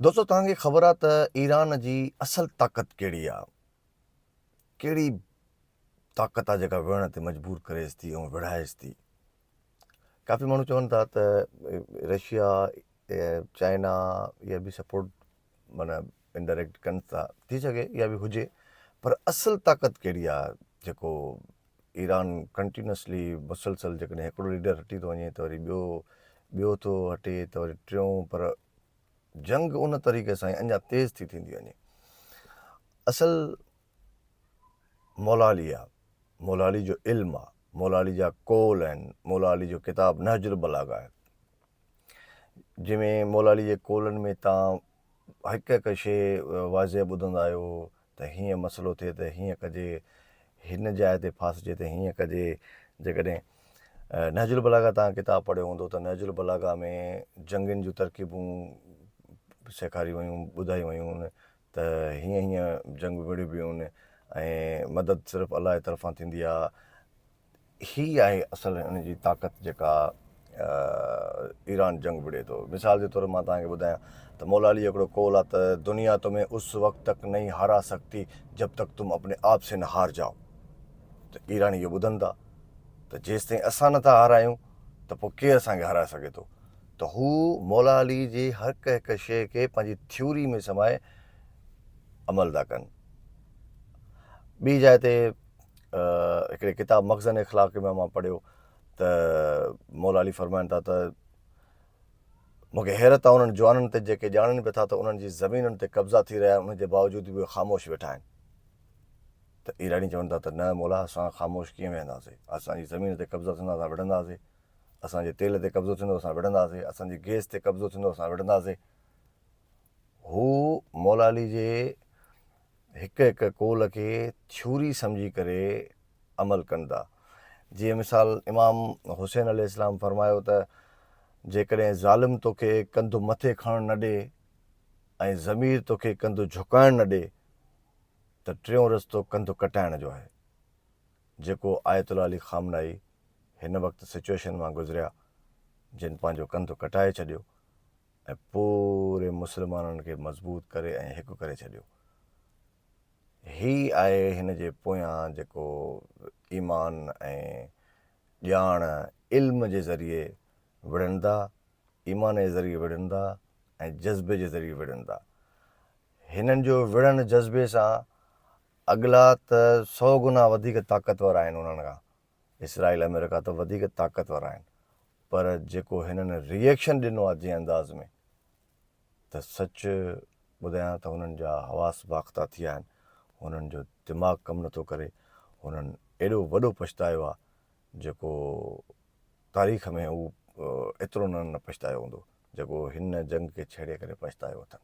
دوستو توهان کي خبر آ ته ايران جي اصل طاقت ڪهڙي آ؟ ڪهڙي طاقت آ جيڪا وڙهڻ تي مجبور ڪريس ٿي ۽ وڙهائيس ٿي؟ ڪافي ماڻهو چون ٿا ته رشيا چائنا اها به سپورٽ معنيٰ انڊائريڪٽ ڪن ٿا، ٿي سگهي اها به هجي پر اصل طاقت ڪهڙي آ جيڪو ايران ڪنٽينيوسلي مسلسل جيڪڏهن هڪڙو ليڊر هٽي ٿو وڃي ته وري ٻيو ٻيو ٿو هٽي ته وري ٽيون پر جنگ ان طريقي سان اڃا تيز ٿي ٿيندي وڃي. اصل مولا علي آ، مولا علي جو علم آ، مولا علي جا قول آهن، مولا علي جو ڪتاب نهج البلاغه آهي. جنهن ۾ مولا علي جي قولن ۾ تان هڪ هڪ شيء واضح ٻڌندا آهيو ته هيئن مسئلو ٿئي ته هيئن ڪجي، هن جاء تي ڦاسجي ته هيئن ڪجي. جيڪڏهن نهج البلاغه توهان ڪتاب پڙهيو هوندو ته نهج البلاغه ۾ جنگين جون ترڪيبون سيکاريون ويون، ٻڌايون ويون ته هيئن هيئن جنگ وڙهبيون آهن ۽ مدد صرف الله جي طرفان ٿيندي آهي. هي آهي اصل ان جي طاقت جيڪا ايران جنگ وڙهي ٿو. مثال جي طور مان توهان کي ٻڌايان ته مولا علي جو هڪڙو قول آهي ته دنيا تمهين اس وقت تڪ نهين هارا سڪتي جب تڪ تم اپني آپ سي نه هار جائو. ته ايراني اهو ٻڌن ٿا ته جيستائين اسان نه ٿا هارايون ته پوء ڪير اسان کي هارائي سگهي ٿو. ته هو مولا علي جي هر هڪ شيء کي پنهنجي ٿيوري ۾ سمائي عمل ٿا ڪن. ٻي جاء تي هڪڙي ڪتاب مخزن اخلاق ۾ مان پڙهيو ته مولا علي فرمائن ٿا ته مون کي حيرت آهي انهن جوانن تي جيڪي ڄاڻن به ٿا ته انهن جي زمينن تي قبضا ٿي رهيا آهن ان جي باوجود به اهي خاموش ويٺا آهن ته ايراني چون ٿا ته نه مولا اسان خاموش ڪيئن ويهنداسي اسان جي زمين تي قبضا ٿيندا اسان وڙهنداسي اسان جي تيل تي قبضو ٿيندو اسان وڙهنداسي اسان جي گيس تي قبضو ٿيندو اسان وڙهنداسي هو مولا علي جي هڪ هڪ قول کي ٿيوري سمجهي ڪري عمل ڪن ٿا. جيئن مثال امام حسين عليه السلام فرمايو ته جيڪڏهن ظالم توکي ڪنڌ مٿي کڻڻ نه ڏي ۽ ضمير توکي ڪنڌ جهڪائڻ نه ڏي ته ٽيون رستو ڪنڌ ڪٽائڻ جو آهي جيڪو آيت الله علي خامنائي هن وقت سچوئيشن مان گذريا جن پنهنجو ڪنڌ ڪٽائي ڇڏيو ۽ پوري مسلمانن کي مضبوط ڪري ۽ هڪ ڪري ڇڏيو. هي آهي هن جي پويان جيڪو ايمان ۽ ڄاڻ علم جي ذريعي وڙهن ٿا، ايمان جي ذريعي وڙهن ٿا ۽ جذبي جي ذريعي وڙهن ٿا. هنن جو وڙهڻ جذبي سان اڳلا ته سو گنا وڌيڪ طاقتور آهن انهن کان. اسرائيل آمريڪا ته وڌيڪ طاقتور آهن پر جيڪو هنن ري ايڪشن ڏنو آهي جنهن انداز ۾ ته سچ ٻڌايان ته هنن جا حواس باخته ٿي ويا آهن هنن جو دماغ ڪم نٿو ڪري هنن ايڏو وڏو پڇتايو آهي جيڪو تاريخ ۾ هو ايترو نه پڇتايو هوندو جيڪو هن جنگ کي ڇيڙي ڪري پڇتايو اٿن.